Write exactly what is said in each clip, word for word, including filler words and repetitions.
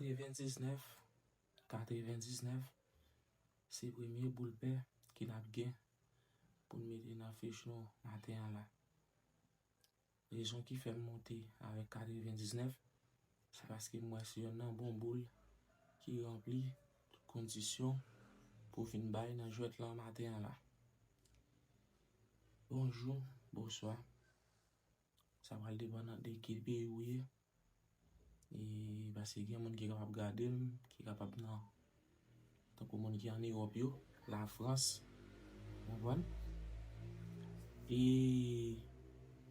Katrevendiznèf, katrevendiznèf, se premye boul pè ke n ap gen pou n mete nan fich nou maten an la. Rezon ki fè m monte avèk katrevendiznèf, se paske m wè se yonn nan bon boul ki ranpli tout kondisyon pou vin bay nan jwèt lan maten an la. Bonjou, bonswa. Sa pral depann de ki peyi ou ye. E paske gen moun ki kapab gade m, ki kapab nan, tankou moun ki ann Ewòp yo, Lafrans, ou konprann? E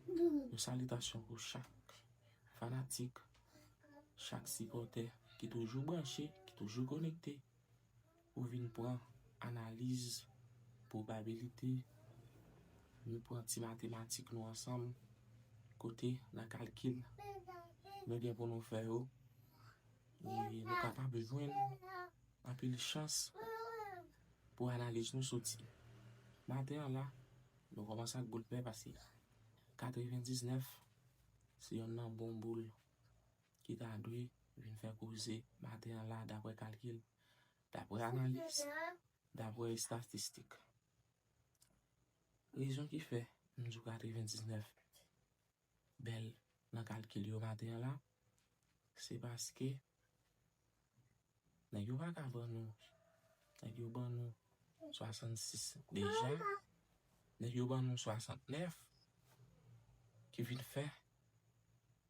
yon salitasyon pou chak fanatik, chak sipòtè ki toujou branche, ki toujou konekte pou vin pran analiz pwobabilite, vin pran ti matematik nou ansanm, kote nan kalkil nou gen pou nou fè yo, e nou kapab jwenn anpil chans pou analiz nou soti. Maten an la, nou kòmanse ak boul pè paske katrevendiznèf se yonn nan bon boul ki ta dwe vin fè koze maten an la, daprè kalkil, daprè analiz, daprè estatistik. Rezon ki fè m di w katrevendiznèf bèl nan kalkil yo maten an la, se paske nèg yo pa ka ban nou, nèg yo ban nou swasannsis deja, nèg yo ban nou swasantnèf, ki vin fè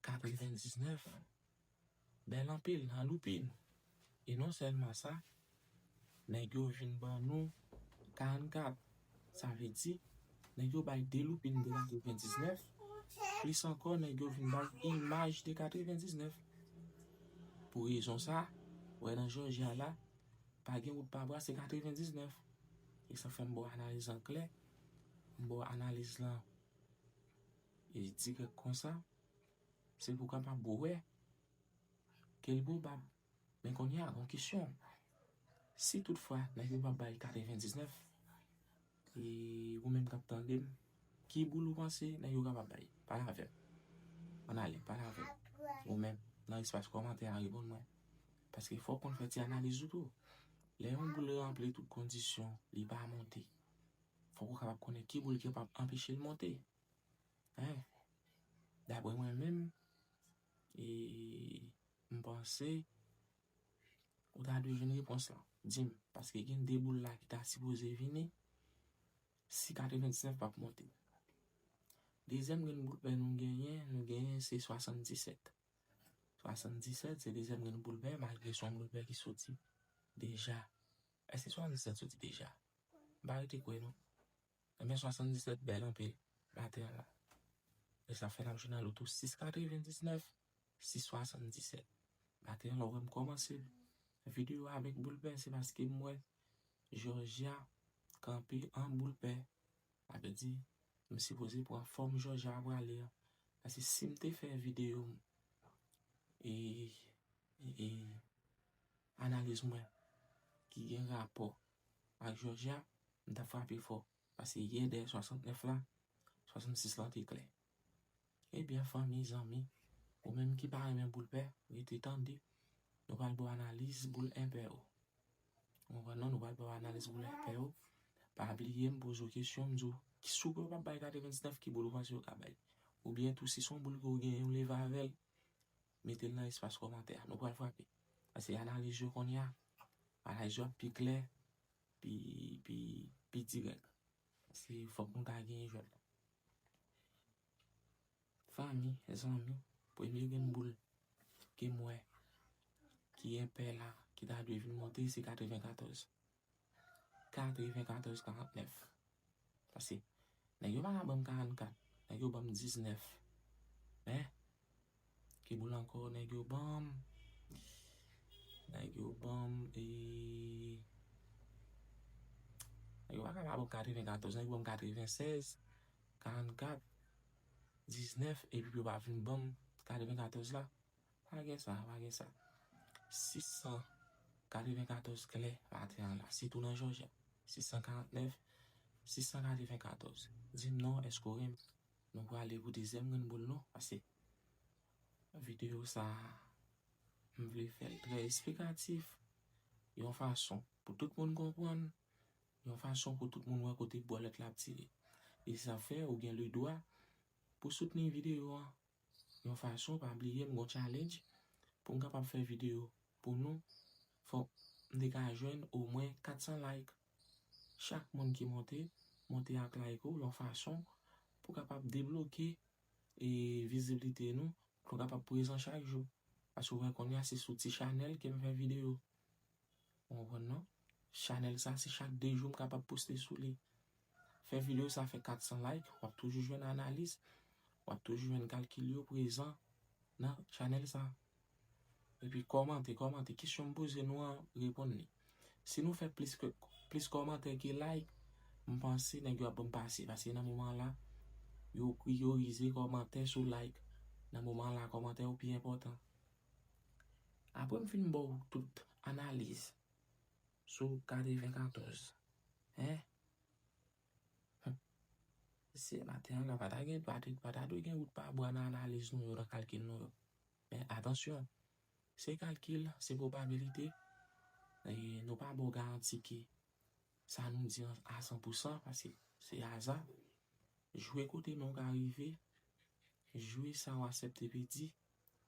katrevendiznèf bèl anpil, an loupin. E non sèlman sa, nèg yo vin ban nou karannkat. Sa vle di, nèg yo bay de loupin de katrevendiznèf, plis ankò, nèg yo vin bay imaj de katrevendiznèf. Pou rezon sa, ou wè nan Jòjya la, pa gen wout pa bwa, se katrevendiznèf. E sa fè m ba w analiz an klè, m ba w analiz lan e dirèk konsa, se pou w kapab wè ke l pwobab. Men kounye a, gon kesyon. Si toutfwa nèg yo pa bay katrevendiznèf, e ou menm k ap tande m, ki boul ou panse nèg yo kapab bay? Pale avè m. Ann ale, pale avè m. Ou menm, nan espas kòmantè a, reponn mwen. Paske fòk ou konn fè ti analiz ou tou. Lè yon boul ranpli tout kondisyon, li pa monte. Fòk ou kapab konnen ki boul ki kapab anpeche l monte. Hein? Daprè mwen menm, e, m panse ou ta dwe jwenn repons lan. Di m, paske gen de boul la ki ta sipoze vini si katrevendiznèf p ap monte. Dezyèm grenn boul pè nou genyen, nou genyen se swasanndisèt. Swasanndisèt se dezyèm grenn boul pè, malgre se yon boul pè ki soti deja. Èske swasanndisèt soti deja? M pa rete kwè non. Ebyen, swasanndisèt bèl anpil maten an la. E sa fè n ap jwenn nan loto sis katrevendiznèf, sis swasanndisèt. Maten an la, ou wè m kòmanse videyo avèk boul pè, se paske m wè Jòjya kanpe an boul pè. Sa vle di, m sipoze pran fòm Jòjya a prale a. Paske si m te fè videyo m, e, e, e analiz mwen ki gen rapò ak Jòjya, m t ap frape fò. Paske yè dèyè swasannnèf la, swasannsis lan te klè. Ebyen, fanmi, zanmi, ou menm ki pa renmen boul pè, rete tande. Nou pral ba w analiz boul enpè yo. Ou konprann non, nou pral ba w analiz boul enpè yo. Pa bliye m poze w kesyon, m di w, ki si w pa bay katrevendiznèf, ki boul ou panse yo ka bay? Oubyen tou, si se yon boul ke w genyen, w leve avè l, mete l nan espas kòmantè a. Nou pral frape. Paske analiz yo kounye a, analiz yo ap pi klè, pi, pi, pi dirèk. Se fòk nou ta genyen jwèt la. Fanmi, zanmi, premye grenn boul ke m wè ki enpè la, ki ta dwe vin monte, se katrevenkatòz. Katrevenkatòz karantnèf. Paske nèg yo pa ka ban m karannkat, nèg yo ban m diznèf. Men, ki boul ankò nèg yo ban m? Nèg yo ban m, e, nèg yo pa ka pa ban m katrevenkatòz, nèg yo ban m katrevensèz, karannkat, diznèf, epi yo pa vin ban m katrevenkatòz la. Pa gen sa, pa gen sa. Sis san katrevenkatòz klè maten an la, sitou nan Jòjya. Sis san karantnèf, sis san katrevenkatòz. Di m non, èske w renmen? Nou prale pou dezyèm grenn boul nou, paske videyo sa a, M vle fè l trè esplikatif, yon fason pou tout moun konprann, yon fason pou tout moun wè kote bòlèt la ap tire. E sa fè ou gen ledwa pou soutni videyo an yon fason. Pa bliye m gon challenge pou m kapab fè videyo pou nou. Fòk m te ka jwenn omwen kat san like. Chak moun ki monte, monte ak like ou yon fason pou kapab debloke e viziblite nou, pou nou kapab prezan chak jou. Paske ou wè kounye a se sou ti chanèl ke m fè videyo. Ou konprann non? Chanèl sa se chak de jou m kapab poste sou li. Fè videyo sa fè kat san like, w ap toujou jwenn analiz, w ap toujou jwenn kalkil yo prezan nan chanèl sa. Epi kòmante, kòmante. Kesyon m poze nou an, reponn li. Si nou fè plis ke plis kòmantè ke like, m panse nèg yo ap ban m pase. Paske nan moman la, yo priyorize kòmantè sou like. Nan moman la, kòmantè yo pi enpòtan. Apre m fin ba w tout analiz sou katrevenkatòz, en? Mesye, maten an la, pa ta gen, pa ta, pa ta dwe gen wout pa bwa nan analiz nou yo, nan kalkil nou yo. Men atansyon, se kalkil, se pwobabilite. E nou pa ba w garanti ke sa nou di an a san pou san, paske se aza. Jwe kote men w ka rive, jwe sa w aksepte pèdi,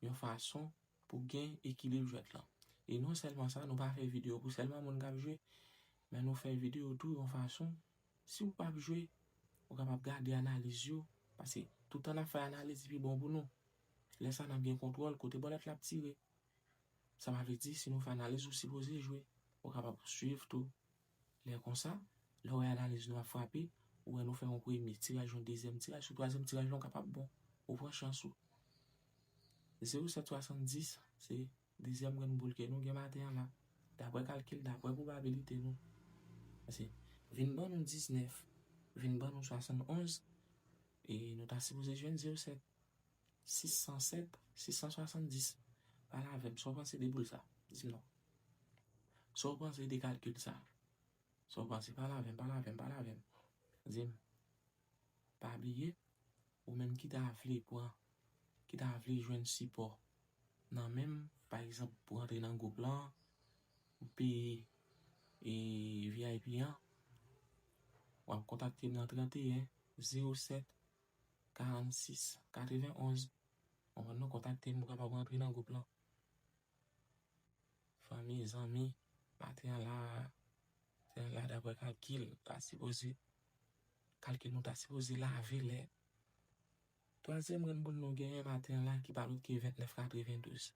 yon fason pou gen ekilib jwèt lan. E non sèlman sa, nou pa fè videyo pou sèlman moun k ap jwe, men nou fè videyo tou yon fason, si w p ap jwe, ou kapab gade analiz yo, paske toutan n ap fè analiz li pi bon pou nou. Lè sa n ap gen kontwòl kote bòlèt la ap tire. Sa pa vle di si nou fè analiz ou sipoze jwe, ou kapab swiv tou. Lè konsa, lè w wè analiz nou ap frape, ou wè nou fè yon premye tiraj, yon dezyèm tiraj, sou twazyèm tiraj la ou kapab bon. Ou pran chans ou. Zewo sèt swasanndis se dezyèm grenn boul ke nou gen maten an la. Daprè kalkil, daprè pwobabilite nou. Paske vin ban nou diznèf, vin ban nou swasannonz, e nou ta sipoze jwenn zewo sèt, sis san sèt, sis san swasanndis. Pale avè m, sa w panse de boul sa? Di m non. Sa w panse de kalkil sa? Sa w panse? Pale avè m, pale avè m, pale avè m. Di m. Pa bliye, ou menm ki ta vle pran, ki ta vle jwenn sipò nan men m, pa egzanp, pou rantre nan gwoup lan, ou peye e V I P an, w ap kontakte m nan trannteyen zewo sèt karannsis katrevenonz. Ou konprann non, kontakte m, ou kapab rantre nan gwoup lan. Fanmi, zanmi, maten an la, maten an la, daprè kalkil, ta sipoze, kalkil nou ta sipoze lave lè twazyèm grenn boul nou genyen maten an la, ki pa lòt ke vennèf katrevendouz.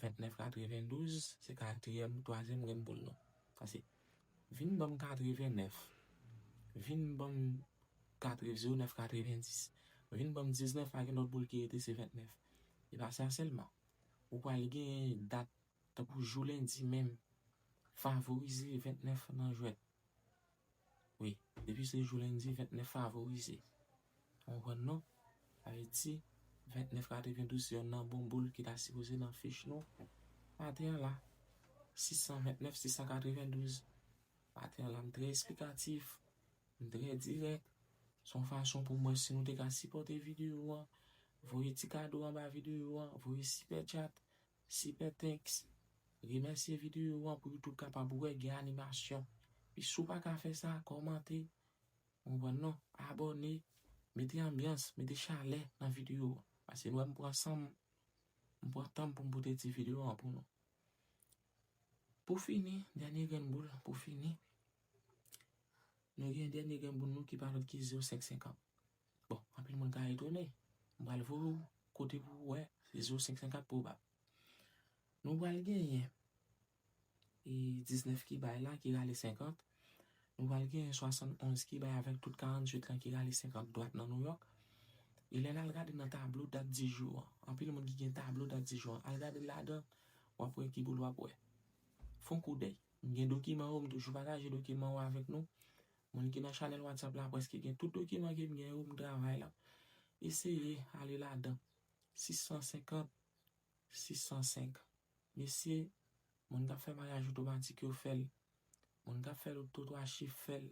Vennèf katrevendouz, se katriyèm, twazyèm grenn boul nou. Sa se vin ban m katrevennèf, vin ban m katreven, zewo nèf katrevendis, vin ban m diznèf, pa gen lòt boul ki rete, se vennèf. E pa sa sèlman. Ou pral gen dat tankou jou lendi menm, favorize vennèf nan jwèt. Wi, depi se jou lendi, vennèf favorize. Ou konprann non? Sa vle di, vennèf katrevendouz se yonn nan bon boul ki ta sipoze nan fich nou. Maten an la, sis san vennèf, sis san katrevendouz. Maten an la, m trè esplikatif, m trè dirèk. Se yon fason pou mwen, si nou te ka sipòte videyo an, voye ti kado anba videyo an, voye super chat, super thanks, remèsye videyo an pou YouTube kapab wè gen animasyon. Pi si w pa ka fè sa, kòmante, ou konprann non, abòne, mete anbyans, mete chalè nan videyo an. Paske nou wè m pran san m, m pran tan m pou m pote ti videyo an pou nou. Pou fini, dènye grenn boul, pou fini, nou gen dènye grenn boul nou ki pa lòt ki zewo senk senkant. Bon, anpil moun ka etone. M pral voye w kote pou w wè, se zewo senk senkant pwobab. Nou pral genyen e diznèf ki bay la, ki rale senkant. Nou pral genyen swasannonz ki bay avèk tout karanntuit lan ki rale senkant dwat nan Nouyòk. E lè n al gade nan tablo dat di jou an, anpil moun ki gen tablo dat di jou an, al gade ladan, w ap wè ki boul w ap wè. Fè yon koudèy. M gen dokiman yo, m toujou pataje dokiman yo avèk nou. Moun ki nan chanèl WhatsApp la, prèske gen tout dokiman ke m gen yo, m travay la. Eseye ale ladan. Sis san senkant, sis san senk. Mesye, moun k ap fè maryaj otomatik yo fè l. Moun k ap fè loto twa chif fè l.